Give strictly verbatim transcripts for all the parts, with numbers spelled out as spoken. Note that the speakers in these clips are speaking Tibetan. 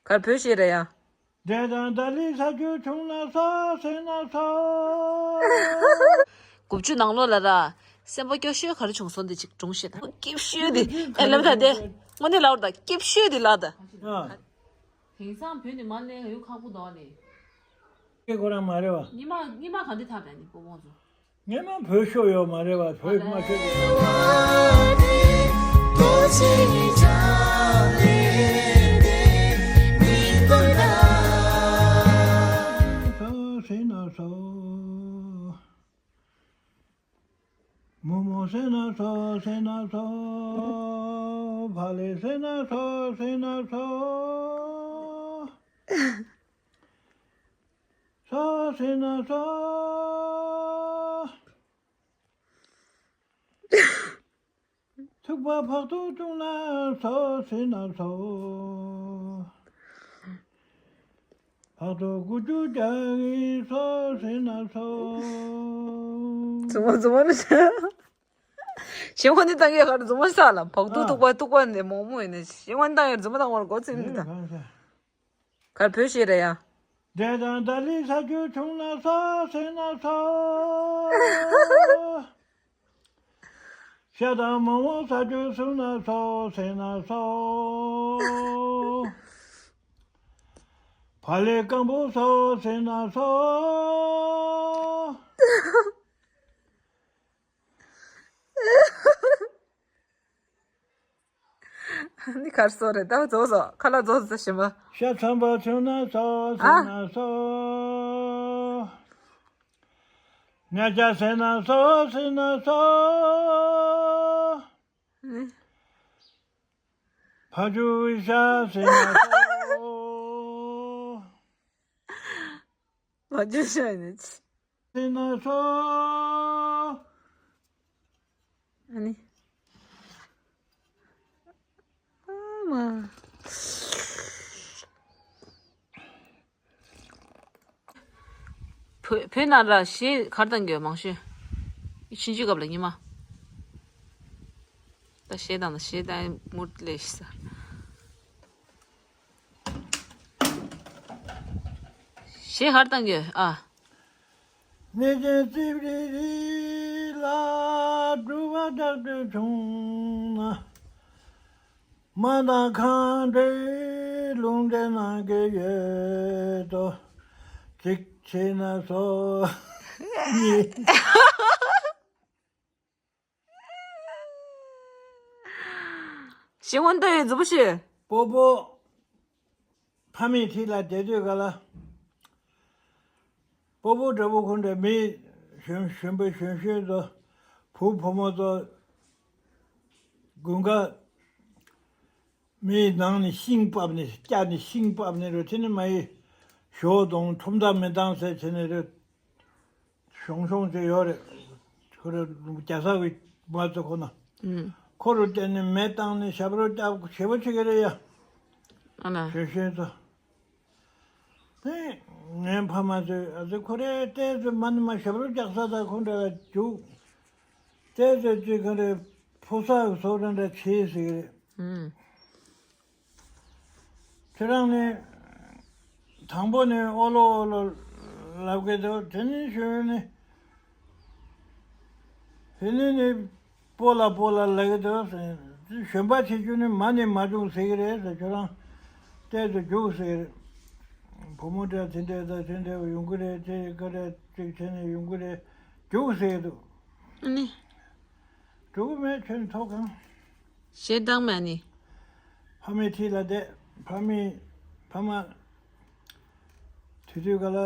གར་བོད་ཤེས་རེད་ཡ། འདྲེ་དང་ད་ལི་ས་ཆུ་བྱུང་ན་སོ་ཟེར་ན་སོ། དགུ་བཅུ་ནང་ལོགས་ལ་ར། སེམས་པ་སྐྱོ་ཤོས་ག་རེ་བྱུང་སོང་དེ་ཅིག་སྒྲུང་བཤད་དང་། སྐྱིད་ཤོས་དེ་ཨེ་ལབ་ད་དེ། དངོས་གནས་ལབ་ད་སྐྱིད་ཤོས་དེ་ལབ་ད། ཨ། དེང་སང་བོད་ནས་མར་སླེབས་ཡོད་ཁག་པོ་འདུག་ཨ་ནི། ཁྱེད་ཁོ་རང་མ་རེད་བ། སྔོན་མ་སྔོན་མ་ག་འདྲ་ཐག་པས་ནི་སྤོ་བོ་ཚོ། ངས་མ་བོད་ཤོར་ཡོད་མ་རེད་བ། བོད་མ་ཤོར་ཡོད། སོ་ཟེར་ན་སོ། མོ་མོ་ཟེར་ན་སོ་ཟེར་ན་སོ། ཕ་ལེ་ཟེར་ན་སོ་ཟེར་ན་སོ། སོ་ཟེར་ན་སོ། ཐུག་པ་བག་ཐུག་བྱུང་ན་སོ་ཟེར་ན་སོ། བག་ཐུག་དགུ་བཅུ་རྒྱག་གི་སོ་ཟེར་ན་སོ། རྫུན་མ་རྫུན་མ་ནི་བྱས། གཞན་ཁོ་ནི་བཏང་ཡོད་ག་རེ་རྫུན་མ་ཤག་ལ། བག་ཐུག་ཐུག་པ་ཐུག་པ་ནི་མོག་མོག་ཡིན་ནི། གཞན་ཁོ་ནི་བཏང་ཡོད་རྫུན་མ་བཏང་བར་མགོ་ཚིམ་ནི་ད། གར་བོད་ཤེས་རེད་ཡ། འདྲེ་དང་ད་ལི་ས་ཆུ་བྱུང་ན་སོ་ཟེར་ན་སོ། ཤ་དང་མོག་མོག་ས་ཆུ་བཟུང་ན་སོ་ཟེར་ན་སོ། བ་ལེ་སྐམ་པོ་སོ་ཟེར་ན་སོ། ནི་གར་སོ་རེད་ད། རྫོགས་སོ། ཁ་ལག་རྫོགས་སོ་ཞིམ་པ། ཤ་ཚ་པོ་བྱུང་ན་སོ་ཟེར་ན་སོ། ཉ་ཆ་ཟེར་ན་སོ་ཟེར་ན་སོ། ཨ་ནི། ཕ་ཆུ་ཤ་ཟེར་ན་སོ། མ་བརྗོད་བྱ་ཡིན་ནི། དེ་ན་སོ། ཨ་ནི། ཨ་མ། བོད་བོད་ནང་ལ་གཞས་གར་བཏང་གི་ཡོད་མང་ཤོས། ཕྱིན་ཆད་སྐབས་ལ་ཉི་མ། ད་གཞས་བཏང་ན་གཞས་བཏང་མུར་ལས་ཤི་ས། གཞས་གར་བཏང་གི་ཨ། གནས་ཆེན་རྩིབས་རི་རི་ལ་སྒྲུབ་པ་རྟག་ཏུ་བྱུང་ན། མ་དང་ཁང་འདྲེ་ལུང་འདྲེ་ནང་གི་ཡོད་དོ། གཅིག་བྱས་ན་སོ། གཉིས། ཤེས་ངོ་ལྟ་ཡོད་རྫུ་བོ་ཤེས། སྤོ་བོ། ཕ་མའི་འཁྲིས་ལ་བསྡད་དུས་ག་ལ། སྤོ་བོ་འདྲ་བོ་ཁོ་འདྲ་མི་གཞོན་གཞོན་པ་གཞོན་གཞོན་ཚོ། བུ་བུ་མོ་ཚོ། དགུན་ཁ། མིའི་ནང་ནས་ཤིང་ཕབ་ནས་སྐྱ་ནས་ཤིང་ཕབ་ནས་རུ་དེ་ནི་མ་ཡི། ཞོ་དང་ཁྲོམ་ཐག་མི་འདང་ཟེར་བྱས་ནས་རུ། ཤོང་ཤོང་ཅིག་ཡོད་རེད། ཁོ་རེ་རྒྱ་ས་བའི་མ་ཚོ་ཁོ་ན། ཨུམ། ཁོ་རུ་བལྟས་ནས་མེ་བཏང་ནས་ཞབས་བྲོ་རྒྱབ་ཞེ་པོ་བྱེད་ཀྱི་རེད་ཡ། ཨ་ལ། ཞེ་ཞེ་ཚོ། དེ་ངའི་ཕ་མ་ཚོས་ཨ་ཙི་ཁོ་རེ་ཏོག་ཙམ་མ་ནི་མ་ཞབས་བྲོ་རྒྱག་ས་དང་ཁོ་འདྲ་ལ་རྒྱུགས། ཏོག་ཙམ་ཅིག་ཁོ་རེ་ཕོ་གསར་གྱི་ཚོགས་ར་འདྲ་བྱེད་ཟེར་གི་རེད། ཨུམ། ཁྱེད་རང་ནི། དང་པོ་ནི་ཨོ་ལོ་ཨོ་ལོ་ལབ་གི་འདུག་དེ་ནས་གཞོན་ནི། དེ་ནས་ནི། སྤོ་ལ་སྤོ་ལ་ལབ་གི་འདུག་གཞོན་པ་བྱེད་རྒྱུ་ནི་མ་ནས་མ་བྱུང་ཟེར་གི་རེད་ཟེར། ཁྱོད་རང་ཏོག་ཙམ་རྒྱུགས་ཟེར། བུ་མོ་འདྲ་དེ་འདྲ་དང་དེ་འདྲ་ཡོང་གི་རེད། དེ་ག་རེ་ཅིག་བྱས་ནས་ཡོང་གི་རེད། རྒྱུགས་ཟེར་གི་འདུག་ཨ་ནི། འགྲོ་གི་མེད། ཁྱོད་ཐོག་གང་། ཞེ་སྡང་མ་ནི། ཕ་མའི་འཁྲིས་ལ་བསྡད། ཕ་མའི་ཕ་མ། དུས་དུས་ག་ལ།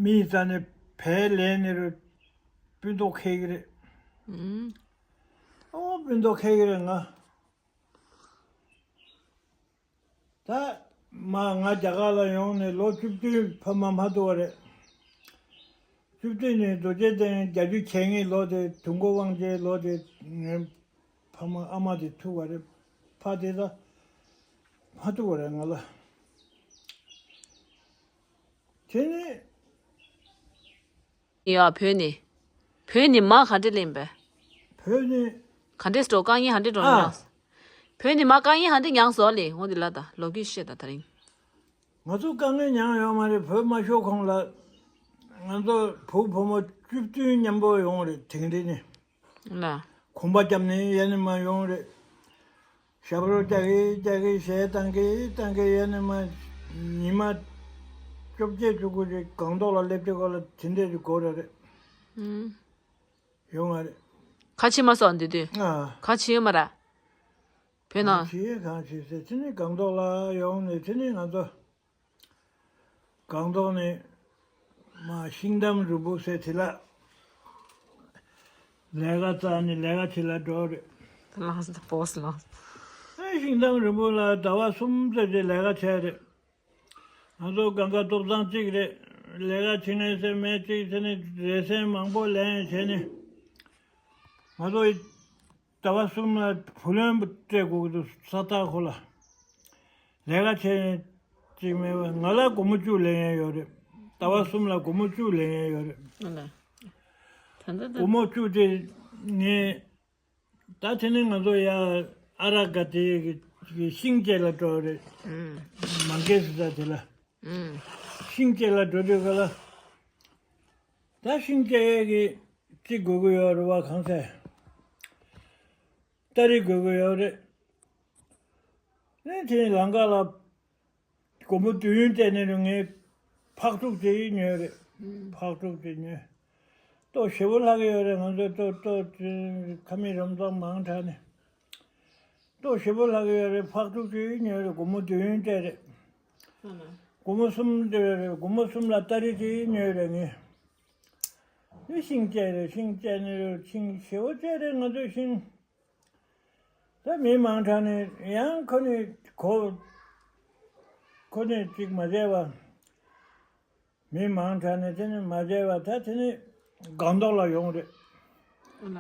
མིའི་རྩ་ནས་བལ་ལེན་ནས་རུ། སྤུན་ཐོག་ཁེལ་གི་རེད། ཨུམ། ཨོ་སྤུན་ཐོག་ཁེལ་གི་རེད་ང་། ད་མ་ང་རྒྱ་གར་ལ་ཡོང་ནས་ལོ་བཅུ་བདུན་ཕ་མ་མ་ཐུག་པ་རེད། བཅུ་བདུན་ནས་རྡོ་རྗེ་གདན་བརྒྱད་ཅུ་གྱ་ལྔའི་ལོ་དེ་དུས་འཁོར་དབང་ཆེན་ལོ་དེ་ངའི་ཕ་མ་ཨ་མ་དེ་ཐུག་པ་རེད། ཕ་དེ་ད་མ་ཐུག་པ་རེད་ང་ལ། དེ་ནས། ཡ་བོད་ནས། བོད་ནས་མ་ག་འདྲས་ལེན་པས། བོད་ནས། ག་འདྲས་འགྲོ། དཀའ་ངལ་ག་འདྲས་འགྲོ་ཨ། ན། བོད་ནས་མ་དཀའ་ངལ་ཧ་འདི་མྱངས་སོང་ལེ། འོ་འདི་ལ་ད་ལོ་རྒྱུས་བཤད་ད་ད་རིང་། ང་ཚོ་དཀའ་ངལ་མྱངས་ཡོད་མ་རེད། བོད་མ་ཤོར་གོང་ལ་ང་ཚོ་བུ་བུ་མོ་བཅུ་བདུན་མཉམ་པོ་ཡོང་རེད། དིང་རི་ནས་ལ། གོམ་པ་བརྒྱབ་ནས་ཡ་ནས་མ་ཡོང་རེད། ཞབས་བྲོ་རྒྱག་གི་རྒྱག་གི་གཞས་བཏང་གི་བཏང་གི་ཡ་ནས་མ་ཉི་མ་བཅོ་བརྒྱད་བཅུ་དགུ་རེད། སྒང་ཏོག་ལ་སླེབས་དུས་སྐོར་ལ་དེ་འདྲས་ཀྱི་སྒོ་ར་རེད། ཨུམ། ཡོང་ང་རེད། ཁ་ཕྱེ་མ་སོང་འདི་དུས། ཨ། ཁ་ཕྱེ་ཡོད་མ་ར། བོད་ནང་། ཕྱེ་གང་ཕྱེ་ཟེར་དེ་ནས་སྒང་ཏོག་ལ་ཡོང་ནས་དེ་ནས་ང་ཚོ་སྒང་ཏོག་ནས་མ་ཤིང་འདམ་རིང་པོ་ཟེར་དེ་ལ་ལས་ཀ་བཙལ་ནས་ལས་ཀ་བྱེད་ལ་འགྲོ་རེད། ལངས་སོང་པོས་ལངས། ཨེ་ཤིང་འདམ་རིང་པོ་ལ་ཟླ་བ་གསུམ་ཙམ་ཅིག་ལས་ཀ་བྱས་རེད། ང་ཚོ་སྒང་ག་ཏོག་ཙམ་གཅིག་རེད། ལས་ཀ་བྱེད་ངེས་ཟེར་མེད་ཅིག་ཟེར་ནས་རེ་སེམས་མང་པོ་ལེན་བྱས་ནས་ང་ཚོ་ཟླ་བ་གསུམ་ལ་བུ་ལོན་སྤྲད་དགོས་ཀྱི་འདུག་ས་ཐག་ཁོ་ལ་ལས་ཀ་བྱས་ཅིག་མེད་པ་ང་ལ་སྒོར་མོ་བཅུ་ལེན་ཡས་ཡོད་རེད། ཟླ་བ་གསུམ་ལ་སྒོར་མོ་བཅུ་ལེན་ཡས་ཡོད་རེད། ཨ་ལ། ད་ལྟ་ད། སྒོར་མོ་བཅུ་དེ་ངས། ད་དེ་ནས་ང་ཚོ་ཡ་ཨ་རག་ག་དེ་གི་ཤིང་བཅད་ལ་འགྲོ་རེད། ཨུམ། མང་གེ་སི་ད་དེ་ལ། ཨུམ། ཤིང་བཅད་ལ་འགྲོ་དུས་ག་ལ། ད་ཤིང་བཅད་ཡས་ཀྱི་ཅིག་དགོས་ཀྱི་ཡོད་རེད་བ། གང་ཟེར། སྟ་རེ་དགོས་ཀྱི་ཡོད་རེད། ཨེ་དེ་ལམ་ཁ་ལ་སྒོར་མོ་བདུན་སྤྲད་ནས་རུང་ངས་ཕག་ཕྲུག་ཅིག་ཉོས་རེད། ཨུམ། ཕག་ཕྲུག་ཅིག་ཉོས། ལྟོ་ཞེ་པོ་ལྷག་གི་ཡོད་རེད། ང་ཚོ་ལྟོ་ལྟོ་ཁ་མིག་རོམ་ཙམ་མང་དྲགས་ནས། ལྟོ་ཞེ་པོ་ལྷག་གི་ཡོད་རེད། ཕག་ཕྲུག་ཅིག་ཉོས་རེད། སྒོར་མོ་བདུན་སྤྲད་རེད། ཨ་ལ། སྒོར་མོ་གསུམ་སྤྲད་རེད། སྒོར་མོ་གསུམ་ལ་སྟ་རེ་ཅིག་ཉོས་རེད་ངས། ཨེ་ཤིང་བཅད་རེད། ཤིང་བཅད་ནས་རེད། ཤིང་ཞེ་པོ་བཅད་རེད། ང་ཚོས་ཤིང་། ད་མི་མང་དྲགས་ནས་ཡང་ཁོ་ནས་གོ། ཁོ་ནས་ཅིག་མ་བྱས་པ། མི་མང་དྲགས་ནས་དེ་ནས་མ་བྱས་པ། ད་དེ་ནས་སྒང་ཏོག་ལ་ཡོང་རེད། ཨ་ལ།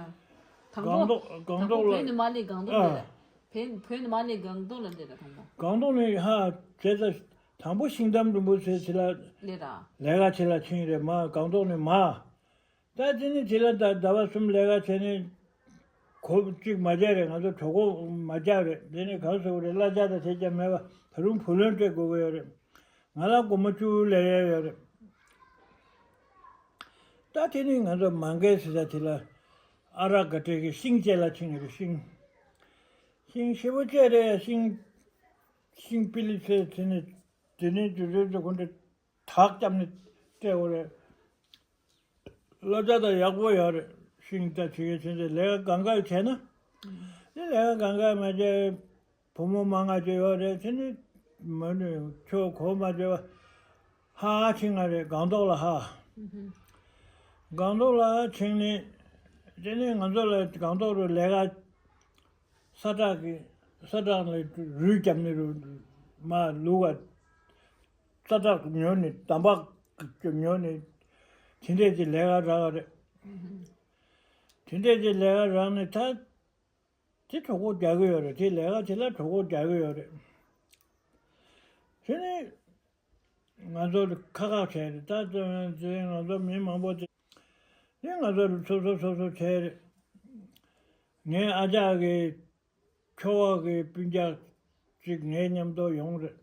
དང་པོ། སྒང་ཏོག་སྒང་ཏོག་ལ། བོད་ནས་མར་སླེབས་སྒང་ཏོག་ལ་ཨ། སླེབས་ར། བོད་བོད་ནས་མར་སླེབས་སྒང་ཏོག་ལ་སླེབས་ར་དང་པོ། སྒང་ཏོག་ནས་ཧ་བྱས་ཙང་དང་པོ་ཤིང་འདམ་རིང་པོ་ཟེར་དེ་ལ་སླེབས་ར། ལས་ཀ་བྱེད་ལ་ཕྱིན་རེད། མར་སྒང་ཏོག་ནས་མར། ད་དེ་ནི་དེ་ལ་ད་ཟླ་བ་གསུམ་ལས་ཀ་བྱས་ནས་གོ་གཅིག་མ་བརྒྱབ་རེད། ང་ཚོ་གྲོད་ཁོག་མ་བརྒྱབ་རེད། དེ་ནི་གང་ཟེར་དགོས་རེད། གླ་ཆ་དང་དེ་ཀྱང་མེད་པ། ད་རུང་བུ་ལོན་སྤྲད་དགོས་ཀྱི་ཡོད་རེད། ང་ལ་སྒོར་མོ་བཅུ་ལེན་ཡས་ཡོད་རེད། ད་དེ་ནི་ང་ཚོ་མང་གེ་སི་ད་དེ་ལ་ཨ་རག་ག་སྤྲད་ཀྱི་ཤིང་བཅད་ལ་ཕྱིན་ཡོད་རེད། ཤིང་། ཤིང་ཞེ་པོ་བཅད་རེད། ཤིང་། ཤིང་པི་ལི་ཚེ་དེ་ནི་དེ་ནི་དུས་ཚོད་དུ་ཁོ་འདྲ་དག་བརྒྱབ་ནས་སྤྲད་དགོས་རེད། བསླབ་བྱ་དང་ཡག་པོ་ཡོད་རེད། ཤིང་རྟ་བྱེད་མཁན་ཚོས་ལས་ཀ་གང་ག་བྱས་ན། དེ་ལས་ཀ་གང་ག་མ་བྱས། བུ་མོ་མང་ང་ཅིག་ཡོད་རེད། དེ་ནི་མ་ནུས་ཁྱོད་གོ་མ་བྱས་པ། ཧ་ཧ་ཕྱིན་ང་རེད། སྒང་ཏོག་ལ་ཧ། སྒང་ཏོག་ལ་ཕྱིན་ནས་དེ་ནི་ང་ཚོ་ལ་སྒང་ཏོག་རུ་ལས་ཀ་ས་ཁྲག་གི་ས་ཁྲག་ལ་རུས་བརྒྱབ་ནས་རུ་མ་ལུག་ག་ས་ཁྲག་ཉོ་ནས་འདམ་བག་ཉོ་ནས་དེ་འདྲས་ཀྱི་ལས་ཀ་རག་རེད། དེ་འདྲས་ཀྱི་ལས་ཀ་རག་ནས་ད་དེ་གྲོད་ཁོག་རྒྱག་གི་ཡོད་རེད། དེ་ལས་ཀ་དེ་ལ་གྲོད་ཁོག་རྒྱག་གི་ཡོད་རེད། དེ་ནས་ང་ཚོ་ཁ་ཁ་བྱས་རེད། ད་དེ་ང་ཚོ་མི་མང་པོ་དེ་དེ་ང་ཚོ་སོ་སོ་སོ་སོ་བྱས་རེད། ངའི་ཨ་ཅག་གི་ཁྱོ་བ་གི་སྤུན་ཀྱག་ཅིག་ངའི་མཉམ་དུ་ཡོང་རེད།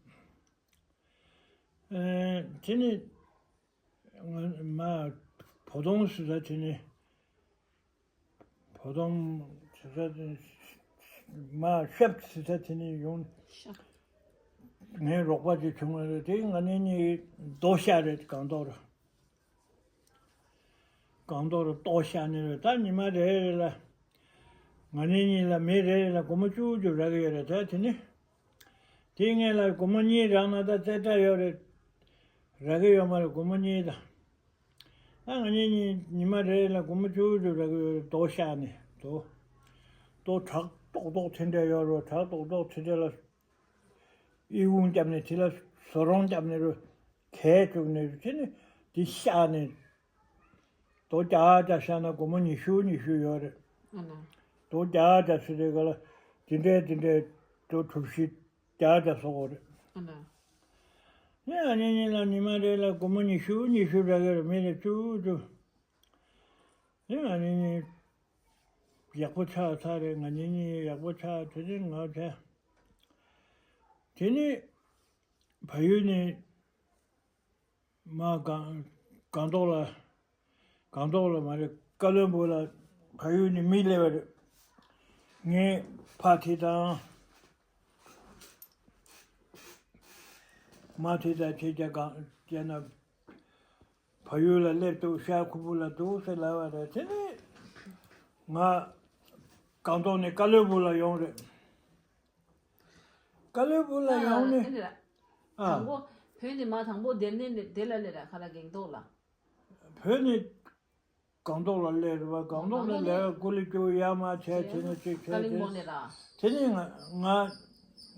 ཨེ་དེ་ནི་ང་མ་བོ་དོང་ཟེར་ས་དེ་ནི་བོ་དོང་ཟེར་ས་དེ་མ་ཤབ་ཟེར་ས་དེ་ནི་ཡོང་། ཤབ། ངའི་རོགས་པ་ཅིག་བྱུང་བ་རེད། དེ་ང་གཉིས་གཉིས་རྡོ་བཤའ་རེད། སྒང་ཏོག་རུ། སྒང་ཏོག་རུ་རྡོ་བཤའ་ནི་རེད། ད་ཉི་མ་རེ་རེ་ལ་ང་གཉིས་གཉིས་ལ་མི་རེ་རེ་ལ་སྒོར་མོ་བཅུ་བཅུ་རག་གི་ཡོད་རེད། ད་དེ་ནི་དེ་ངེད་ལ་སྒོར་མོ་གཉིས་རག་ན་ད་རྩེ་གྲ་ཡོད་རེད། རག་གི་ཡོད་མ་རེད། སྒོར་མོ་གཉིས་ད། ད་ང་གཉིས་གཉིས་ཉི་མ་རེ་རེ་ལ་སྒོར་མོ་བཅུ་བཅུ་རག་གི་ཡོད་རེད། རྡོ་བཤའ་ནི་རྡོ། རྡོ་བྲག་རྡོག་རྡོག་དེ་འདྲ་ཡོད་རེད། བྲག་རྡོག་རྡོག་དེ་འདྲ་ལ་ཨི་ཁུང་བརྒྱབ་ནས་དེ་ལ་བཟོ་རོང་བརྒྱབ་ནས་རུ་གས་བཅུག་ནས་རུ་དེ་ནི་དེ་བཤའ་ནས་རྡོ་བརྒྱ་ཆ་བཤའ་ན་སྒོར་མོ་ཉི་ཤུ་ཉི་ཤུ་ཡོད་རེད། ཨ་ལ། རྡོ་བརྒྱ་ཆ་ཟེར་དུས་ག་ལ་དེ་འདྲའི་དེ་འདྲའི་རྡོ་གྲུ་བཞི་བརྒྱ་ཆ་བཟོ་དགོས་རེད། ཨ་ལ། ནི་ཨ་ནི་གཉིས་ལ་ཉི་མ་རེ་ལ་སྒོར་མོ་ཉི་ཤུ་ཉི་ཤུ་རག་གི་རེད། མི་ལ་བཅུ་བཅུ། ནི་ཨ་ནི་གཉིས་ཡག་པོ་ཆགས་ཚར་རེད། ང་གཉིས་གཉིས་ཡག་པོ་ཆགས་དེ་རིང་ང་བྱས། དེ་ནས་བལ་ཡུལ་ནས་མ་སྒང་སྒང་ཏོག་ལ། སྒང་ཏོག་ལ་མ་རེད། ཀ་བློན་སྦུག་ལ་བལ་ཡུལ་ནས་མི་སླེབས་པ་རེད། ངས་ཕ་དེ་དང་མ་དེ་དང་ཁྱེད་ཀྱ་གང་བྱས་ན། བལ་ཡུལ་ལ་སླེབས་འདུག་ཤར་ཁུམ་བུ་ལ་འདུག་ཟེར་ལབ་པ་རེད། དེ་ནས་ང་སྒང་ཏོག་ནས་ཀ་བློན་སྦུག་ལ་ཡོང་རེད། ཀ་བློན་སྦུག་ལ་ཡོང་ནས། ཨ། དང་པོ་བོད་ནས་མ་དང་པོ་དེ་ནས་དེ་ལ་སླེབས་ར། ཁ་ལ་སྒང་ཏོག་ལ། བོད་ནས་སྒང་ཏོག་ལ་སླེབས་རེད་པ། སྒང་ཏོག་ལ་སླེབས། ཀུ་ལི་ཀྱོ་ཡར་མར་བྱས། དེ་ནས་གཅིག་བྱས། ཀ་བློན་སྦུག་ནས་ར། དེ་ནས་ང་ང་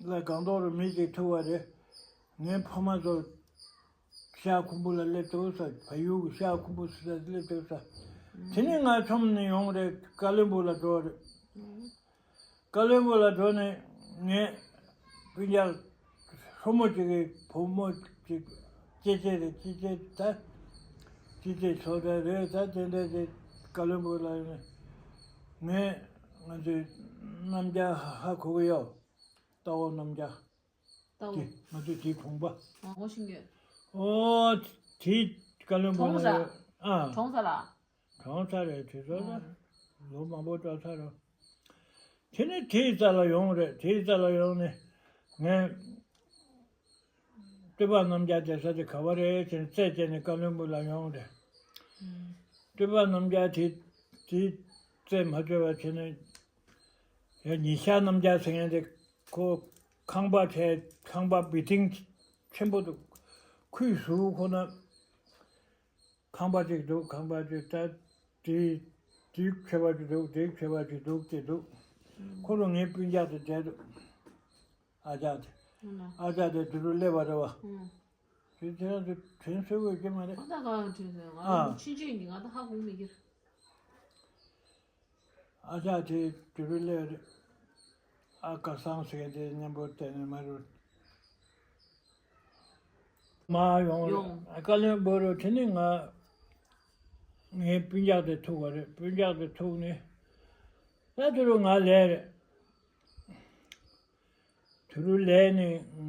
ལ་སྒང་ཏོག་རུ་མི་གཅིག་ཐུག་པ་རེད། ངའི་ཕ་མ་ཚོ་ཤར་ཁུམ་བུ་ལ་སླེབས་འདུག་ཟེར། བལ་ཡུལ་གྱི་ཤར་ཁུམ་བུ་ཟེར་སླེབས་འདུག་ཟེར། དེ་ནས་ང་མཚམས་ནས་ཡོང་རེད། ཀ་བློན་སྦུག་ལ་འགྲོ་རེད། ཀ་བློན་སྦུག་ལ་འགྲོ་ནས་ངས་སྤུན་ཀྱག་ལྷོ་མོ་གཅིག་གི་བུ་མོ་གཅིག་ཅེ་ཅེ་རེད། ཅེ་ཅེ་ད་ཅེ་ཅེ་ཆོས་སྒྲོན་རེད། ད་དེ་འདྲ་ཅིག་ཀ་བློན་སྦུག་ལ་ཡོང་ནས། ངས་ང་ཚོའི་རྣམ་རྒྱལ་ཧ་གོ་གི་ཡོད། རྟ་བོ་རྣམ་རྒྱལ། རྟ་བོ། དེ་ང་ཚོའི་དེའི་བུམ་པ། ཨོ། ཤེས་ཡོད། ཨོ། དེ་ཀ་བློན་སྦུག་ལ་ཡོད། ཨ། གྲོངས་ཚར་ལ། གྲོངས་ཚར་རེད། དེ་ཚོ་ལ་ལོ་མང་པོ་འགྲོ་ཚར་རེད། དེ་ནས་དེའི་རྩ་ལ་ཡོང་རེད། དེའི་རྩ་ལ་ཡོང་ནས་ངས་སྟོན་པ་རྣམ་རྒྱལ་བསྡད་ས་དེ་ག་པར་རེད་ཟེར་ནས་རྩད་བཅད་ནས་ཀ་བློན་སྦུག་ལ་ཡོང་རེད། སྟོན་པ་རྣམ་རྒྱལ་དེ་དེའི་རྩད་མ་གཅོད་པ་བྱས་ནས། ཡ། ཉི་ཤར་རྣམ་རྒྱལ་ཟེར་མཁན་དེ་ཁོ་ཁང་པ་ཁྲལ། ཁང་པ་བི་ལྡིང་ཆེན་པོ་འདུག་ཁོའི་ཟུར་ཁོ་ན་ཁང་པ་ཅིག་འདུག་ཁང་པ་ཅིག་ད་དེ་དེའི་མཁས་པ་ཅིག་འདུག་དེའི་མཁས་པ་ཅིག་འདུག་དེ་འདུག་ཁོ་རང་ངའི་སྤུན་ཀྱག་དེ་བསྡད་འདུག་ཨ་ཅག་དེ། ཨ་ཅག་དེ་དེ་རུ་སླེབས་པ་རེད་བ། དེ་དེ་རང་དུ་དྲན་གསོ་དགོས་ཀྱི་མ་རེད། ཨ། ད་གང་དྲན་གསོ། ང་ཨ། ཕྱིན་ཆད་ནི་ང་ད་ཧ་གོ་མི་ཁྱེར། ཨ་ཅག་དེ་དེ་རུ་སླེབས་རེད། ཨ་ཀ་སང་ཟེར་དེ་མཉམ་པོ་བསྡད་ནས་མ་རུ། མ་ཡོང་། ཡོང་། ཀ་བློན་སྦུག་རུ། དེ་ནས་ང་ངའི་སྤུན་ཀྱག་དེ་ཐུག་པ་རེད། སྤུན་ཀྱག་དེ་ཐུག་ནས་ད་དེ་རུ་ང་ལས་རེད། དེ་རུ་ལས་ནས་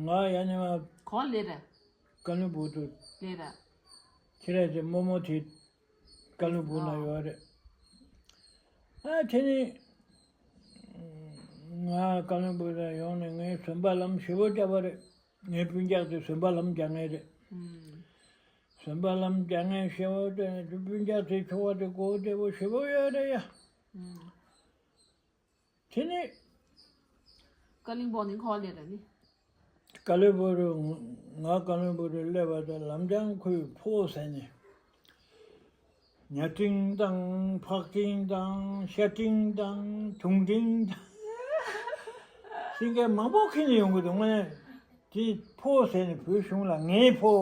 ང་ཡ་ནས་མ། གང་ལས་རེད། ཀ་བློན་སྦུག་ཏུ། ལས་རེད། ཁྱེད་རང་ཚོའི་རྨོ་མོ་དེ་ཀ་བློན་སྦུག་ན་ཨ། ཡོད་རེད། ཨ། དེ་ནས་ང་ཀ་བློན་སྦུག་ལ་ཡོང་ནས་ངས་ཟོན་པ་ལམ་ཞེ་པོ་བརྒྱབ་པ་རེད། ངའི་སྤུན་ཀྱག་དེ་ཟོན་པ་ལམ་རྒྱག་མཁན་རེད། ཨུམ། ཟོན་པ་ལམ་རྒྱག་མཁན་ཞེ་པོ་དེ་ནས་སྤུན་ཀྱག་དེ་ཁྱོ་ག་དེ་མགོ་བདེ་པོ་ཞེ་པོ་ཡོད་རེད་ཡ། ཨུམ། དེ་ནས། ཀ་བློན་སྦུག་ནས་གང་ལས་རེད་ནི། ཀ་བློན་སྦུག་རུ། ང་ཀ་བློན་སྦུག་རུ་སླེབས་པ་དང་ལམ་སང་ཁོས་ཕོ་ཟེར་ནས། ཉ་སྤྲིན་དང་ཕག་སྤྲིན་དང་ཤ་སྤྲིན་དང་དུང་སྤྲིན་དང་སེང་གེ་མང་པོ་ཁྱེར་ནས་ཡོང་གི་འདུག་དངོས་གནས་དེ་ཕོ་ཟེར་ནས་བོད་གཞུང་ལ་ངའི་ཕོ།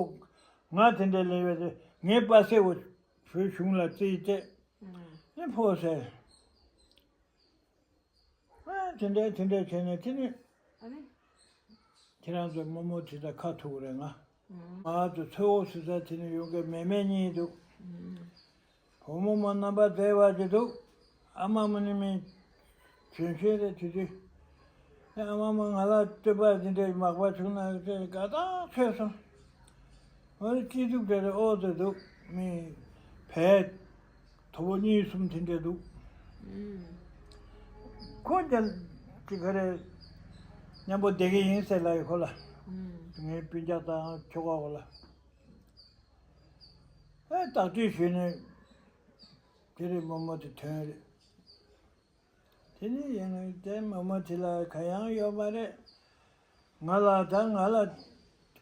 ང་དེ་འདྲ་སླེབས་པ་དེ་ངའི་པ་སེ་བོ་བོད་གཞུང་ལ་རྩིས་སྤྲད་ནས་ཕོ་ཟེར། ཨ། དེ་འདྲ་དེ་འདྲ་བྱས་ནས་དེ་ནས་ཨ་ནི། ཁྱེད་རང་ཚོ་རྨོ་མོ་དེ་དང་ཁ་ཐུག་རེད་ང་། ང་ཚོ་ཚེ་བོ་སི་ས་དེ་ནས་ཡོང་མཁན་མེ་མེ་གཉིས་འདུག་བུ་མོ་མོ་རྣམ་པ་མཛེས་པ་ཅིག་འདུག་ཨ་མ་མོ་ནི་མི་གྱོན་ཆས་རེད་དེ་དུས། ཨ་མ་མོ་ང་ལ་སྟོན་པ་འདི་འདྲའི་མག་པ་བྱུང་ན་དགའ་ཐག་ཆོད་སོང་། ཨོ། སྐྱིད་སྡུག་དེ་རེད། ཨོ་དེ་འདུག་མི་བས་དོ་པོ་གཉིས་གསུམ་དེ་འདྲ་འདུག་ཁོ་ཀྱང་ཅི་ག་རེ་མཉམ་པོ་བསྡད་ཀྱི་ཡིན་ཟེར་ལབ་ཡོད་ཁོ་ལ། ངའི་སྤུན་ཀྱག་དང་ཁྱོ་ག་ཁོ་ལ། ཨེ། བརྟག་དཔྱད་ཞུས་ནས་དེ་རེད། རྨོ་མོ་དེ་ཐོན་རེད། དེ་ནས་ཡང་དེ་རྨོ་མོ་དེ་ལ་ག་ཡང་ཡོད་མ་རེད། ང་ལ་ད་ང་ལ་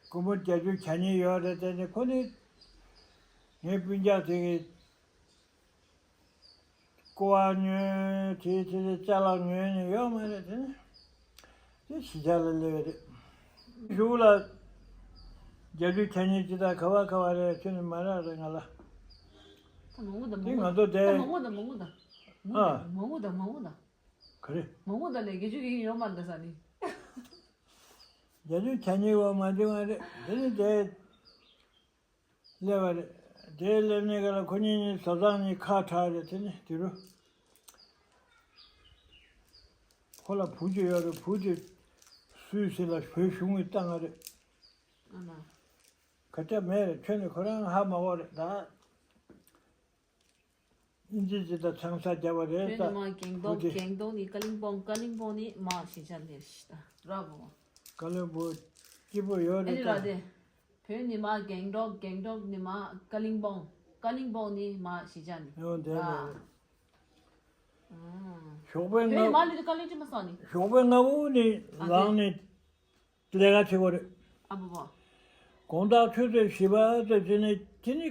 སྒོར་མོ་བརྒྱད་ཅུ་གྱ་གཉིས་ཡོད་རེད། དེ་ནས་ཁོ་ནི་ངའི་སྤུན་ཀྱག་དེ་གི་ཀོ་བ་ཉོས། དེ་དེ་དེ་ཅ་ལག་ཉོས་ནས་ཡོད་མ་རེད། དེ་ནས་དེ་གཞིས་ཆགས་ལ་སླེབས་རེད། གཞུག་ལ་བརྒྱད་ཅུ་གྱ་གཉིས་ཅི་ད་ག་བ་ག་བ་རེད། ཁྱོད་ནི་མ་རག་རེད་ང་ལ། ད་མང་པོ་དང་དེ་མང་པོ་ང་ཚོ་དེ། ད་མང་པོ་དང་མང་པོ་དང་། ཨ། མང་པོ་དང་མང་པོ་དང་། ག་རེ། མང་པོ་དང་ལས་བརྒྱད་ཅུ་གྱ་གཉིས་ཡོད་མ་རེད་ད་ཟེར་ནི། བརྒྱད་ཅུ་གྱ་གཉིས་བ་མ་འདི་མ་རེད། དེ་ནི་དེ་སླེབས་པ་རེད། དེ་སླེབས་ནས་ག་ལ་ཁོ་གཉིས་གཉིས་བཟའ་ཚང་གཉིས་ཁ་གྲགས་རེད། དེ་ནི་དེ་རུ་ཁོ་ལ་བུ་གཅིག་ཡོད་རེད། བུ་དེ་ སུད་སི་ལ་བོད་གཞུང་གིས་བཏང་བ་རེད། ཨ་མ། ཁ་ཆ་མེད་རེད། ཁྱོད་ནི་ཁོ་རང་ཧ་མ་གོ་རེད་ད། ཨིན་ཇི་ཅིག་དང་ཆང་ས་བརྒྱབ་པ་རེད་ད། བོད་ནི་མ་སྒེང་ཏོག་བུ་དེ། སྒེང་ཏོག་ནི་ཀ་ལིང་པོང་། ཀ་ལིང་པོང་ནི་མ་གཞིས་ཆགས་ལས་ཤི་ད་ར་བོ། ཀ་ལིང་པོང་སྐྱིད་པོ་ཡོད་ཨ་རེད་ནི་ར་ད། དེ། བོད་ནི་མ་སྒེང་ཏོག་སྒེང་ཏོག་ནི་མ་ཀ་ལིང་པོང་། ཀ་ལིང་པོང་ནི་མ་གཞིས་ཆགས་ནི་ཡོད་དེ་ར། ནི། ཨ། ཞོགས་པའི་བོད་ནི་མ་ལུས་དེ་ཀ་ལིང་ཅི་མ་སོང་ནི། ཞོགས་པའི་སྔ་པོ་ནི་ཨ་ལངས་དེ། ནས། ལས་ཀ་བྱེད་དགོས་རེད། ཨ་བོ་བོ། དགོང་དག་ཆུ་ཚོད་བཞི་པ་ཙམ་བྱས་ནས་དེ་ནི་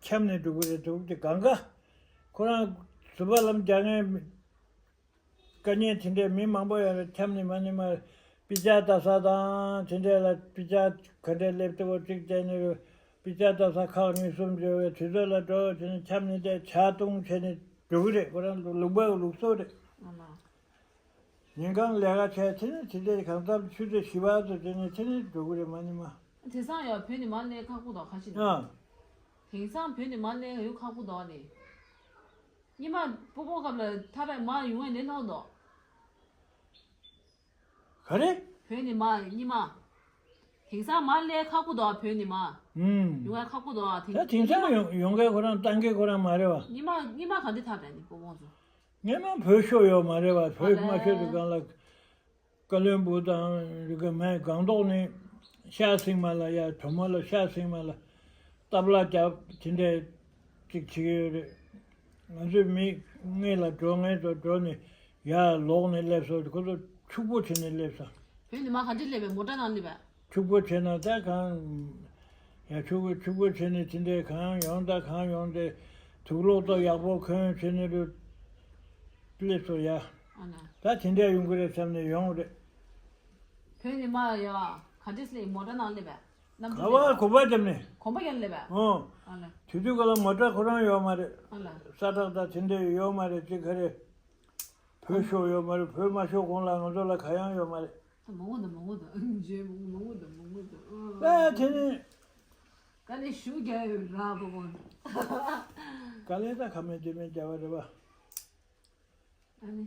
འཁྱམས་ནས་འགྲོ་གི་རེད། འདུག་དེ་གང་ག་ཁོ་རང་ཟུར་པ་ལམ་རྒྱག་མཁན་དཀའ་ངལ་དེ་འདྲའི་མི་མང་པོ་ཡོད་རེད། འཁྱམས་ནས་མ་ནི་མ་པི་ཅག་ལྟ་ས་དང་དེ་འདྲའི་ལ་པི་ཅག་ག་འདྲའི་སླེབས་ཏེ་བོ་གཅིག་བྱས་ནས་པི་ཅག་ལྟ་ས་ཁག་གཉིས་གསུམ་བྱས་པའི་དུས་ཚོད་ལ་འགྲོ་བྱས་ནས་འཁྱམས་ནས་དེ་ཇ་བཏུང་བྱས་ནས་འགྲོ་གི་རེད། ཁོ་རང་ལུང་པའི་ལུགས་སྲོལ་རེད། ཨ་མ། ཉིན་གང་ལས་ཀ་བྱས་དེ་ནས་དེ་འདྲའི་གང་ལྟར་ཆུ་ཚོད་བཞི་པ་ཚོ་དེ་ནས་དེ་ནས་འགྲོ་གི་རེད། མ་ནི་མ། དེང་སང་ཡང་བོད་ནས་མར་སླེབས་ཁག་པོ་འདུག་ཁ་ཤས་ནི། ཨ། དེང་སང་བོད་ནས་མར་སླེབས་ཡོད་ཁག་པོ་འདུག་ནི། སྔོན་མ་སྤོ་བོ་སྐབས་ལ་ཐག་རིང་མར་ཡོང་ཡ་ལས་སླ་པོ་འདུག་ག་རེ། བོད་ནས་མར་སྔོན་མ། དེང་སང་མར་སླེབས་ཁག་པོ་འདུག་བོད་ནས་མར། ཨུམ། ཡོང་ཡ་ཁག་པོ་འདུག་དེང་ད་དེང་སང་ཡོང་ཡོང་མཁན་ཁོ་རང་ཏང་གི་ཁོ་རང་མ་རེད་བ། སྔོན་མ་སྔོན་མ་ག་འདྲ་ཐག་རིང་ནི་སྤོ་བོ་ཚོ། སྔོན་མ་བོད་ཤོར་ཡོད་མ་རེད་བ། བོད་མ་ཤོར་དུས་སྒང་ལ་བཀའ་བློན་སྦུག་དང་རི་ཀ་མའི་སྒང་ཏོག་ནས་ཤར་སེང་མ་ལ་ཡ་གྲོ་མོ་ལ་ཤར་སེང་མ་ལ་ཏབ་ལ་རྒྱབ་དེ་འདྲས་ཅིག་བྱེད་ཀྱི་ཡོད་རེད། ང་ཚོའི་མི་སྔོན་ལ་འགྲོ་མཁན་ཚོ་འགྲོ་ནས་ཡར་ལོག་ནས་སླེབས་སོང་། ཁོ་ཚོ་ཕྱུག་པོ་བྱས་ནས་སླེབས་སོང་། བོད་ནས་མར་ག་འདྲས་སླེབས་པས། མོ་ཊ་ནང་སླེབས་པས། ཕྱུག་པོ་བྱས་ན་ད་གང་། ཡ་ཕྱུག་པོ་ཕྱུག་པོ་བྱས་ནས་དེ་འདྲའི་གང་ཡོང་ད་གང་ཡོང་དེ། དུག་ལོག་ཏོ་ཡག་པོ་གོན་བྱས་ནས་རུ་སླེབས་སོ་ཡ། ཨ་ན། ད་དེ་འདྲ་ཡོང་གི་རེད་བསམ་ནས་ཡོང་རེད། བོད་ནས་མར་ཡ་ག་འདྲས་སླེབས། མོ་ཊ་ནང་སླེབས་པས། གནམ་ག་གྲུ་བ་སླེབས་གོམ་པ་བརྒྱབ་ནས། གོམ་པ་བརྒྱབ་སླེབས་པས། ཨོ། ཨ་ལ། དུས་དུས་ག་ལ་མོ་ཊ་ཁོ་རང་ཡོད་མ་རེད། ཨ་ལ། ས་ཁྲག་དང་དེ་འདྲ་ཡོད་མ་རེད། ཅིག་ག་རེད། བོད་ཤོར་ཡོད་མ་རེད། བོད་མ་ཤོར་གོང་ལ་ང་ཚོ་ལ་ག་ཡང་ཡོད་མ་རེད། ད་མང་པོ་འདུག་མང་པོ་འདུག་ཨང་། རྗེས་མང་པོ་མང་པོ་འདུག་མང་པོ་འདུག་ཨང་། ད་དེ་ནི། དཀའ་ལས་ཞེ་པོ་རྒྱག་ཡོད་ར་པོ་པོ། དཀའ་ལས་ད་ཁ་མེད་ལྕེ་མེད་རྒྱག་པ་རེད་པ། ཨ་ནི།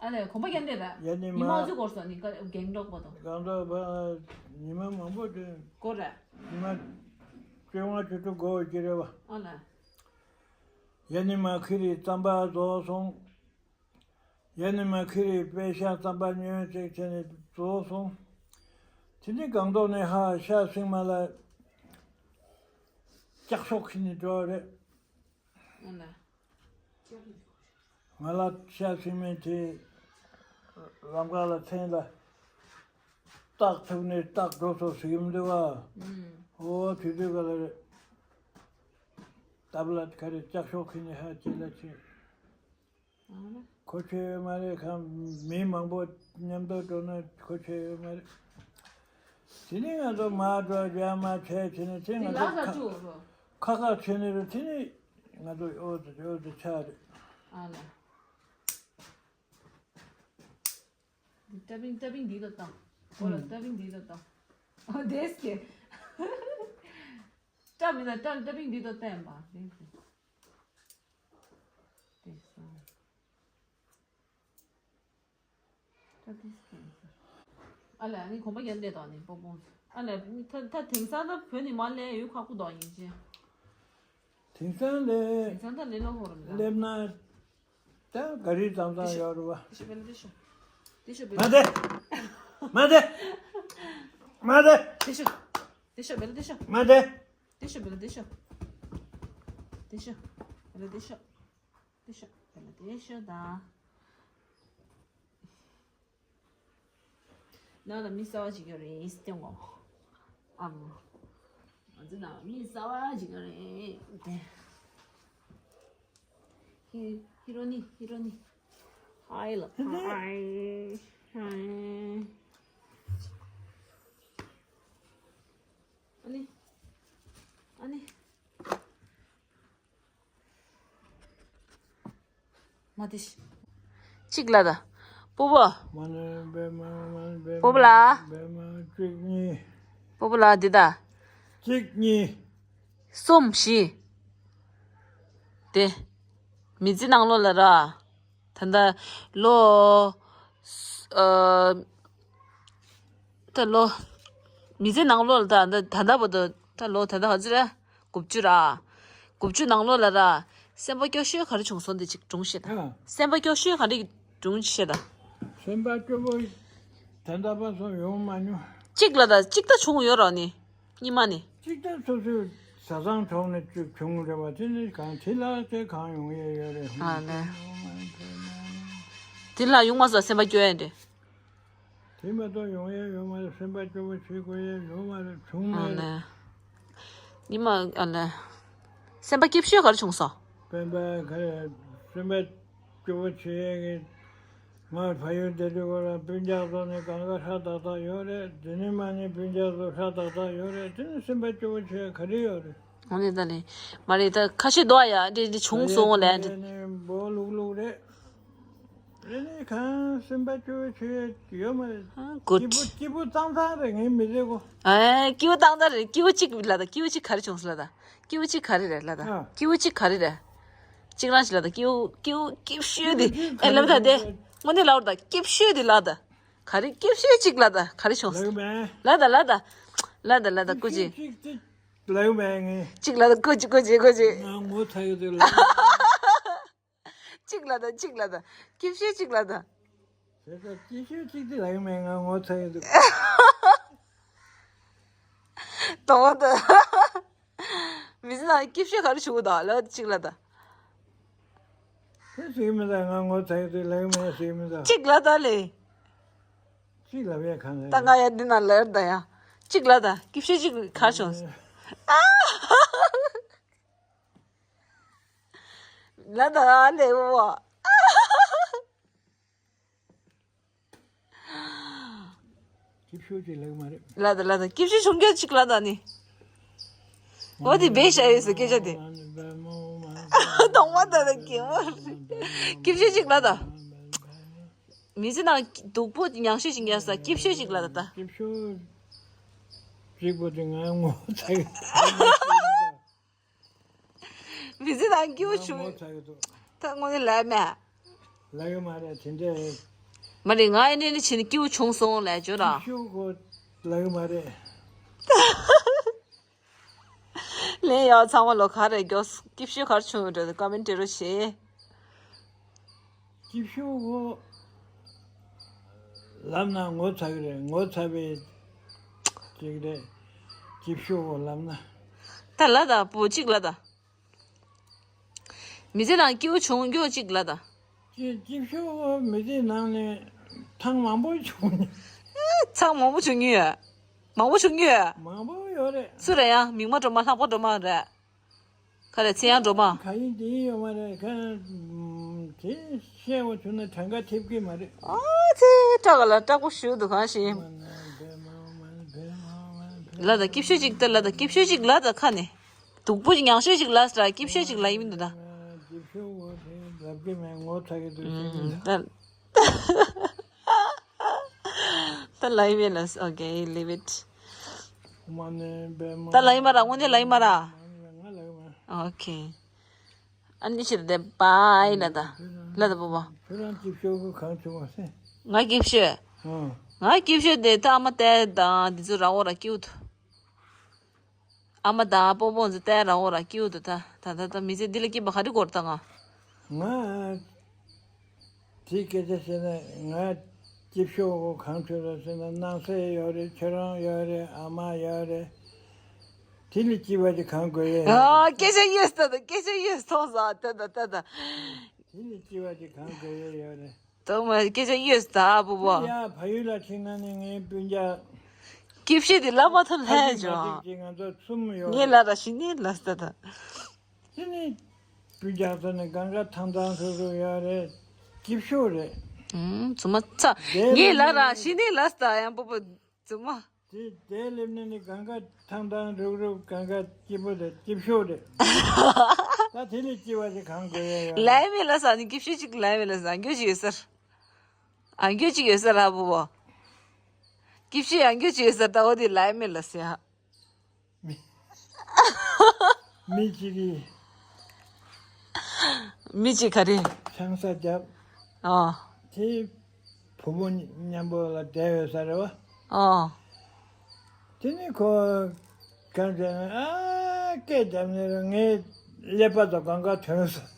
ཨ་ལས་གོམ་པ་རྒྱག་འདི་ར། ཡ་ནི་མ། ཉི་མ་ཚོད་འགོར་སོང་ནི་ཀ་རྒན་གྲོགས་པོ་དང་། གང་ལྟར་བ་ཉི་མ་མང་པོ་དེ། འགོར་ར། ཉི་མ་བཅོ་ལྔ་བཅུ་དྲུག་འགོར་གྱི་རེད་པ། ཨ་ལ། ཡ་ནི་མ་ཁི་རི་རྩམ་པ་རྫོགས་སོང་། ཡ་ནི་མ་ཁི་རི་པད་ཤག་རྩམ་པ་ཉོས་ཅིག་བྱས་ནས་རྫོགས་སོང་། དེ་ནི་སྒང་ཏོག་ནས་ཧ་ཤ་སིང་མ་ལ་ལྕགས་ཤོག་ཁྱེར་ནས་འགྲོ་བ་རེད། ཨ་ལ། ང་ལ་ཤ་སིང་མ་དེ་ལམ་ཁ་ལ་མཚན་ལ་རྟགས་ཐུག་ནས་རྟགས་འགྲོ་སོང་ཟེར་གྱི་མི་འདུག་ག་ཨུམ། ཨོ་དུས་དུས་ག་ལ་རེད། སྟབས་ལ་ག་རེ་ལྕགས་ཤོག་ཁྱེར་ནས་ཧ་ཅེ་ལ་ཆེ། ཨ་ལ། གོ་ཆོད་ཡོད་མ་རེད། གང་མི་མང་པོ་མཉམ་དུ་འགྲོ་ན་གོ་ཆོད་ཡོད་མ་རེད། དེ་ནས་ང་ཚོ་མར་འགྲོ་རྒྱ་མ་བྱས་བྱས་ནས་དེ་ང་ཚོ་ཁ་ཁ་ཁ་བྱས་ནས་རུ་དེ་ནས་ང་ཚོ་ཨོ་ཙི་ཨོ་ཙི་ཆགས་རེད། ཨ་ལ། ཏ་པིང་ཏ་པིང་འདི་ལ་བཏང་། ཨོ་ལ་ཏ་པིང་འདི་ལ་བཏང་། ཨོ་དེས་ཀྱེ། ཏ་མི་ལ་ཏ་ཏ་པིང་འདི་ལ་བཏང་པ་དེས་ཀྱེ། དེ་སོང་། ད་དེ་སོང་། ཨ་ལས་ཨ་ནི་གོམ་པ་རྒྱག་བསྡད་དང་ནི་སྤོ་སྤོ། ཨ་ལས་ད་ད་དེང་སང་ད་བོད་ནས་མར་སླེབས་ཡོད་ཁག་པོ་དང་ཡིན་ཅེ། དེང་སང་ལས་དེང་སང་ད་ལས་སླ་པོ་རེད་ལ། སླེབས་ན་ད་ག་རེ་བཏང་བཏང་ཡོད་རེད་པ། དེ་ཤོ་བེ་ལ་དེ་ཤོ། དེ་ཤོ་བེ་ལ། མ་དེ། མ་དེ། མ་དེ། དེ་ཤོ། དེ་ཤོ་བེ་ལ་དེ་ཤོ། མ་དེ། དེ་ཤོ་བེ་ལ་དེ་ཤོ། དེ་ཤོ་བེ་ལ་དེ་ཤོ། དེ་ཤོ་བེ་ལ་དེ་ཤོ་ད། ནང་ལ་མི་གསར་པ་ཅིག་ཡོད་རེད་སྟོན་གོ། ཨ་མ། ང་ཚོ་ནང་མི་གསར་པ་ཅིག་ཡོད་རེད་དེ། ཧི་ཧི་རོ་ནི་ཧི་རོ་ནི། ཧའི་ལ་ཧའི་ཧའི། ཨ་ནི། ཨ་ནི། མ་དེ་ཤི། གཅིག་ལ་ད། སྤོ་བོ། མ་ནི་བེ་མ་མ་ནི་བེ་མ། སྤོ་བོ་ལ། བེ་མ་གཅིག་གཉིས། སྤོ་བོ་ལ་འདི་ད། གཅིག་གཉིས། གསུམ་བཞི། དེ། མི་ཚེ་ནང་ལོགས་ལ་ར། ད་ལྟ་ལོ། ཨ། ད་ལོ། མི་ཚེ་ནང་ལོགས་ལ་ད་ད་ད་ལྟ་བར་དུ་ད་ལོ་ད་ལྟ་ག་ཚོད་རེད། དགུ་བཅུ་ར། དགུ་བཅུ་ནང་ལོགས་ལ་ར། སེམས་པ་སྐྱོ་ཤོས་ག་རེ་བྱུང་སོང་དེ་ཅིག་སྒྲུང་བཤད་དང་། ཨ། སེམས་པ་སྐྱོ་ཤོས་ག་རེ་སྒྲུང་བཤད་དང་། སེམས་པ་སྐྱོ་པོ་ད་ལྟ་བར་སོང་ཡོང་མ་མྱོང་། གཅིག་ལ་ད་གཅིག་ད་བྱུང་ཡོད་ར་ནི། གཉིས་མ་ནི། གཅིག་ད་སོ་སོའི་བཟའ་ཚང་གྲོགས་ནས་ཅིག་བྱུང་རེད་བ། དེ་ནི་གང་དེ་ལ་དེ་གང་ཡོང་ཡས་ཡོད་རེད། ཨ་ལེ། དེ་ལ་ཡོང་མ་སོང་སེམས་པ་སྐྱོ་ཡས་འདྲ། དེ་མ་གཏོགས་ཡོང་ཡས་ཡོད་མ་རེད། སེམས་པ་སྐྱོ་པོ་བྱེད་དགོས་ཡས་ཡོད་མ་རེད། བྱུང་མ་ཨ་རེད། ལེ། ཉི་མ་ཨ་ལེ། སེམས་པ་སྐྱིད་ཤོས་ག་རེ་བྱུང་སོང་། སྤེན་པ་ག་རེ། སེམས་པ་སྐྱོ་པོ་བྱེད་ཡས་ཀྱི། ང་བལ་ཡུལ་བསྡད་དུས་སྐོར་ལ་སྤུན་ཀྱག་ཚོ་ནི་གང་ག་ཧྲ་ཏག་ཏག་ཡོད་རེད། དེ་ནི་མ་ནི་སྤུན་ཀྱག་ཚོ་ཧྲ་ཏག་ཏག་ཡོད་རེད། དེ་ནི་སེམས་པ་སྐྱོ་པོ་བྱེད་ཡས་ག་རེ་ཡོད་རེད། འོ་ནི་ད་ནི། མ་རེད་ད་ཁ་ཤས་འདུག་ཨ་ཡ་འདི་འདི་བྱུང་སོང་ལས་འདི། ནི་འབོ་ལུག་ལུག་རེད། རེད་ནི་གང་སེམས་པ་སྐྱོ་བོ་བྱེད་ཡོད་མ་རེད། ཨ། གུད། སྐྱིད་པོ་སྐྱིད་པོ་ཏང་ཏང་རེད། ངའི་མི་ཚེ་གོ། ཨེ། སྐྱིད་པོ་ཏང་ཏང་རེད། སྐྱིད་པོ་གཅིག་ལ་ད་སྐྱིད་པོ་གཅིག་ག་རེ་བྱུང་སོང་ལ་ད། སྐྱིད་པོ་གཅིག་ག་རེ་རེད་ལ་ད། ཨ། སྐྱིད་པོ་གཅིག་ག་རེ་རེད། གཅིག་རང་ཞིག་ལ་ད་སྐྱིད་པོ་སྐྱིད་པོ་སྐྱིད་ཤོས་དེ། སྐྱིད་པོ་གཅིག་ཨེ་ལབ་ད་དེ། ག་རེ་རེད། དངོས་གནས་ལབ་ད་སྐྱིད་ཤོས་དེ་ལ་ད། ག་རེ་སྐྱིད་ཤོས་གཅིག་ལ་ད་ག་རེ་བྱུང་སོང་། ལབ་མེད། ལ་ད་ལ་ད། ལ་ད་ལ་ད་སྐུ་མཁྱེན། སྐྱིད་པོ་གཅིག་ལབ་མེད་ངས། གཅིག་ལ་ད་སྐུ་མཁྱེན་སྐུ་མཁྱེན་སྐུ་མཁྱེན། ང་ངོ་ཚ་གི་འདུག་ལ། གཅིག་ལ་ད་གཅིག་ལ་ད། སྐྱིད་ཤོས་གཅིག་ལ་ད། དེ་ཚོ་སྐྱིད་ཤོས་གཅིག་དེ་ལབ་མེད། ང་ངོ་ཚ་གི་འདུག་དང་པོ་ད། མི་ཚེ་ནང་སྐྱིད་ཤོས་ག་རེ་བྱུང་ད་ལ་གཅིག་ལ་ད། དེ་ཟེར་མི་ད། ང་ངོ་ཚ་གི་འདུག་ལབ་མེད་ཟེར་མི་ད། གཅིག་ལ་ད་ལེ། གཅིག་ལབ་ཡ་གང་ད་རེད། ང་ཡ་འདི་ན་ལར་ད་ཡ། གཅིག་ལ་ད་སྐྱིད་ཤོས་གཅིག་ག་རེ་བྱུང་། ལ་ད་ལེ་བོ། སྐྱིད་ཤོས་ཅིག་ལབ་མ་རེད། ལ་ད་ལ་ད་སྐྱིད་ཤོས་བྱུང་རྒྱུ་ཅིག་ལ་ད་ནི། འོ་དེ་བེ་ཤ་ཡོད་ཟེར་སྐད་ཆ་དེ། གཏོང་བ་ད་ད་སྐྱིད་མོ། སྐྱིད་ཤོས་ཅིག་ལ་ད། མི་ཚེ་ནང་སྡུག་པོ་མྱང་ཤོས་ཤིག་ཡ་ས་སྐྱིད་ཤོས་ཅིག་ལ་ད་ད། སྐྱིད་ཤོས་གཅིག་པོ་དེ་ང་ངོ་ཚ་གི། མི་ཚེ་ནང་སྐྱིད་པོ་བྱུང་། ངོ་ཚ་གི་འདུག་ད་དངོས་གནས་ལབ་མེད། ལབ་ཡོད་མ་རེད་དེ་འདྲས། མ་རེད། ང་ཡི་ནས་ནས་བྱས་ནས་སྐྱིད་པོ་བྱུང་སོང་ལབ་བརྗོད་ར། སྐྱིད་ཤོས་གོ་ལབ་ཡོད་མ་རེད། ལན་ཡག་ཚང་མ་ལོ་ག་རེ་མགྱོགས་སྐྱིད་ཤོས་ག་རེ་བྱུང་ཡོད་འགྲོ་ཀོ་མེན་ཊི་འབྲི་རོགས་བྱེད། སྐྱིད་ཤོས་གོ་ལབ་ན་ངོ་ཚ་གི་རེད། ངོ་ཚ་བའི་ཅིག་རེད། སྐྱིད་ཤོས་གོ་ལབ་ན། ད་ལ་ད་པོ་གཅིག་ལ་ད། མི་ཚེ་ནང་སྐྱིད་པོ་བྱུང་རྒྱུ་གཅིག་ལ་ད། སྐྱིད་སྐྱིད་ཤོས་གོ་མི་ཚེ་ནང་ནས་ཐེངས་མང་པོ་བྱུང་། ཚང་མང་པོ་བྱུང་མྱོང་ཡོད། མང་པོ་བྱུང་མྱོང་ཡོད། མང་པོ་ཡོད་རེད། སུ་རེད་ཡ། མིག་དམར་སྒྲོལ་མ། ལྷག་པ་སྒྲོལ་མ་རེད། ག་རེ་ཚེ་དབྱངས་སྒྲོལ་མ། ག་ཡིན་དེ་ཡིན་ཡོད་མ་རེད། ག་དེ་བཤད་པ་བྱུང་ན་གྲངས་ཀ་ཐེབས་ཀྱི་མ་རེད། ཨ་ཙི་སྐྲག་ག་ལ་སྐྲག་པོ་ཞུ་འདུག་གང་ཞིག་ལ་ད་སྐྱིད་ཤོས་ཅིག་ད་ལ་ད་སྐྱིད་ཤོས་ཅིག་ལ་ད་ཁ་ནས། སྡུག་པོ་ཅིག་མྱང་ཤོས་ཅིག་ལ་ད་སྐྱིད་ཤོས་ཅིག་ལ་ཡིན་མི་འདུག་ད། སྐྱིད་ཤོས་འོ་དེ་ལབ་ཀྱི་མེད། ངོ་ཚ་གི་འདུག་ཟེར་གྱི་འདུག་ད། ད་ལ་ཡིན་མེད་ལ། Okay, leave it. ད་ལ་ཡིན་མ་ར། དངོས་གནས་ལ་ཡིན་མ་ར། Okay. ཨ་ནི་ཕྱིར་བསྡད་པ་ཡིན་ལ་ད། ལ་ད་པོ་པོ། ཁྱོད་རང་སྐྱིད་ཤོས་གོ་གང་བྱུང་བ་སེ། ང་སྐྱིད་ཤོས། ཨང་། ང་སྐྱིད་ཤོས་དེ་ད་ཨ་མ་ཏའི་དང་འདི་ཚོ་ར་འོ་ར་སྐྱིད་པོ་འདུག་ཨ་མ་དང་སྤོ་བོ་ཚོ་ལྟ་ར་འོ་ར་སྐྱིད་པོ་འདུག་ད་ད་ད་ད་མི་ཚེ་འདི་ལ་སྐྱིད་པ་ག་རེ་དགོས་ད་ང་། ང་དེ་སྐད་ཆ་བཤད་ན་ང་སྐྱིད་ཤོས་གང་བྱུང་ར་ཟེར་ན་སྣང་གསལ་ཡོད་རེད། ཁྱོད་རང་ཡོད་རེད། ཨ་མ་ཡོད་རེད། དེ་ལས་སྐྱིད་པ་ཅིག་གང་དགོས་ཡས་ཡོད་རེད། ཨ། སྐད་ཆ་ཡོད་ད་ད། སྐད་ཆ་ཡོད་ཐོང་ས་ད་ད་ད་ད། དེ་ལས་སྐྱིད་པ་ཅིག་གང་དགོས་ཡས་ཡོད་རེད། ད་མ་སྐད་ཆ་ཡོད་ད་པོ་པོ། ཡ་ཕ་ཡུལ་ལ་ཕྱིན་ན་ནི་ངའི་སྤུན་ཀྱག་སྐྱིད་ཤོས་དེ་ལབ་མ་ཐུབ་ལྷད་ཇོ། ང་ཚོ་གསུམ་ཡོད། ངས་ལ་ར་ཤི་ནི་ལ་ས་ད། དེ་ནི་སྤུན་ཀྱག་ཚོ་ནི་གང་ག་ཐང་ཐང་སོ་སོ་ཡོད་རེད། སྐྱིད་ཤོས་རེད། ཨུམ། ཚུ་མ་ཚ། ངས་ལ་ར་ཤི་ནི་ལ་ས་ད་ཡང་པོ་པོ་ཚུ་མ། དེ་དེ་སླེབས་ནས་ནི་གང་ག་ཐང་ཐང་རུབ་རུབ་གང་ག་སྐྱིད་པོ་རེད། སྐྱིད་ཤོས་རེད། ད་དེ་ལས་སྐྱིད་པ་ཅིག་གང་དགོས་ཡས་ཡོད། ལའི་མེ་ལ་ས་ནི་སྐྱིད་ཤོས་ཅིག་ལའི་མེ་ལ་ས་ཨང་རྒྱུ་ཅིག་ཡོད་སར། ཨང་རྒྱུ་ཅིག་ཡོད་སར་ཧ་པོ་བོ། སྐྱིད་ཤོས་ཨང་རྒྱུ་ཅིག་ཡོད་སར་ད་འོ་དེ་ལའི་མེ་ལ་ས་ཡ། མི་གཅིག་གིས། མི་གཅིག་ག་རེ། ཆང་ས་བརྒྱབ། ཨ། དེ། བུ་མོ་མཉམ་པོ་ལ་བསྡད་ཡོད་ས་རེད་བ། ཨོ། དེ་ནས་ཁོ་གང་བྱས་ན་ཨ་སྐད་བརྒྱབ་ནས་ངའི་ཀླད་པ་དང་སྒང་ག་ཐོན་སོང་།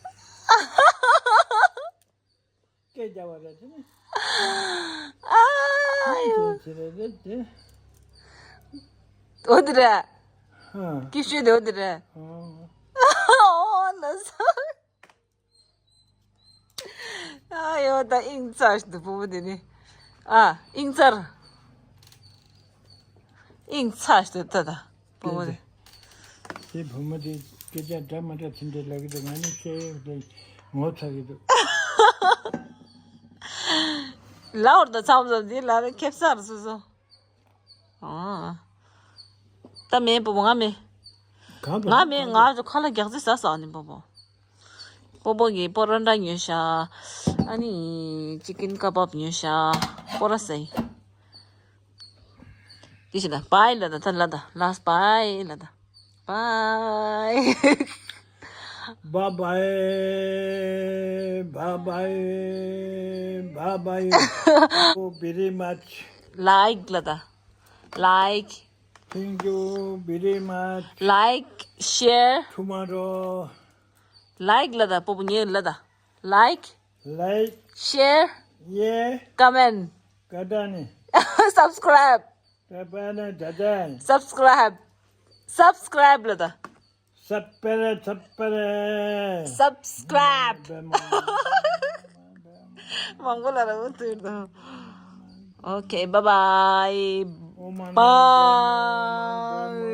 སྐད་རྒྱབ་པ་རེད་དེ་ནི། ཨ་ཡོ། དེ་རེད་དེ། འོ་དེ་རེད། ཧ། སྐྱིད་ཤོས་དེ་འོ་དེ་རེད། ཨོ། ཨོ་ལ་སོ། ཨ་ཡོ་ད་ཨིང་ཚར་ཤི་འདུག་བུ་མོ་དེ་ནི། ཨ་ཨིང་ཚར། ཨིང་ཚར་ཤི་འདུག་ད་ད། བུ་མོ་དེ། དེ་བུ་མོ་དེ་སྐད་ཆ་འདྲ་མ་འདྲ་དེ་འདྲ་ལབ་ཀྱི་འདུག་ང་ནི་བཤད་ཡོད་དེ་ངོ་ཚ་གི་འདུག་ལབ་པར་ད་མཚམས་མཚམས་འདི་ལབ་ན་ཁེབས་ས་རེད་སོ་སོ། ཨ། ད་མེད་པོ་ང་མེད། གང་དུ་ང་མེད་གང་དུ་ང་ཚོ་ཁ་ལག་རྒྱག་རྩིས་ཟ་ཟ་ནི་པོ་པོ། པོ་པོ་གིས་པོ་རོ་ཊ་ཉོས་ཤག་ཨ་ནི་ཅི་ཀིན་ཀ་བབ་ཉོས་ཤག་པོ་ར་སེ། དེ་བཞིན་ད་བྷའི་ལ་ད་ད་ལ་ད་ལ་སི་བྷའི་ལ་ད་བྷའི། Bye bye, bye bye, bye bye. Oh, very much. Like ལ་ད་like. Thank you very much. Like, share. Tomorrow. Like ལ་ད་པོ་པོ་ངས་ལ་ད་like. Like. Share. Yeah. Comment. Katani. Subscribe. Katani, katani. Subscribe. Subscribe ལ་ད། Subscribe, subscribe. Subscribe. མང་པོ་ལ་ར་འོ་ཐུར་དང་། Okay, bye bye. Bye.